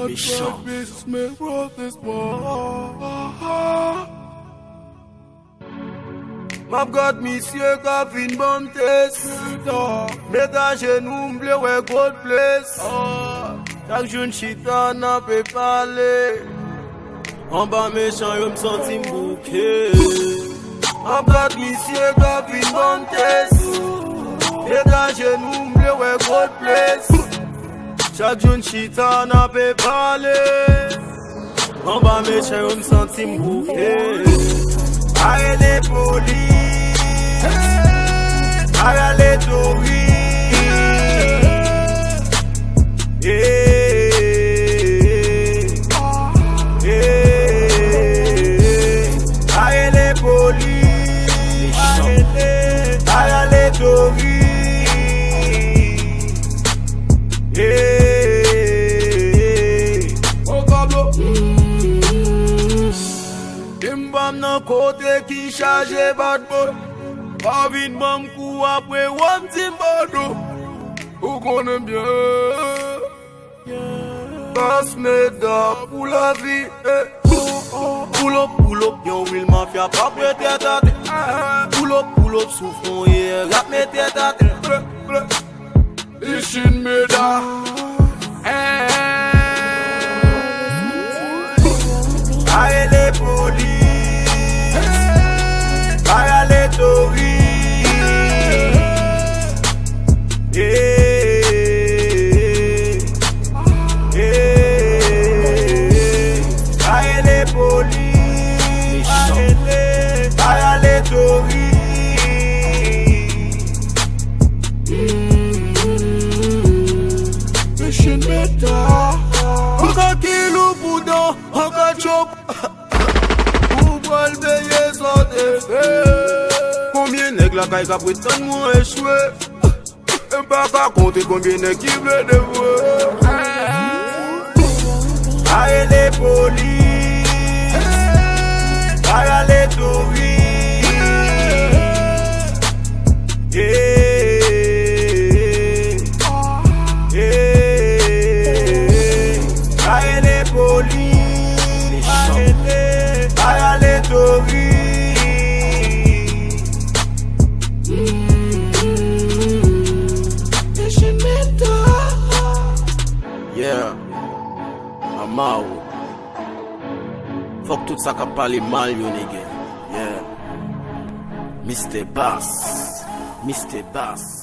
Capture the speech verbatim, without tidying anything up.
Mechan. M ap gad misye k ap vin ban m tès. Met ajenou, m vle wè God bless. Chak jou n chita, n ape pale. Anba mechan yo, m santi m bouke. M ap gad misye k ap vin ban m tès. Met ajenou, m vle wè God bless. Chak jou n chita, n ape pale. Anba mechan yo, m santi m bouke. Arele polis. Arele touris. Yeah. Yeah. Arele polis. Arele touris. Yeah. Okablo. Ke m pa m nan kote ki chaje bad boy. Pa vin ban m kou apre w ap di m pardon. Ou konnen byen. Bas Meda pou lavi, eh. Pull up, pull up, yon real mafya p ap ret tèt atè. Pull up, pull up, sou fon, yeah, rap met tèt atè. Mission Meda. Arele polis. Arele touris. Yeah. Yeah. Arele polis. Arele, arele touris. Mission Meda. Ou ka kill ou pou dan, ou ka chop. Ou pral peye sa w te fè. Konbyen nèg lakay k ap ret tann mwen echwe? M pa ka konte konbyen nèg ki vle devwe. Arele polis. Arele touris. Yeah. Yeah. Arele polis. Arele touris. Yeah. I'm out. Fòk tout sa k ap pale mal yo nègè. Yeah. Mister Bass. Mister Bass.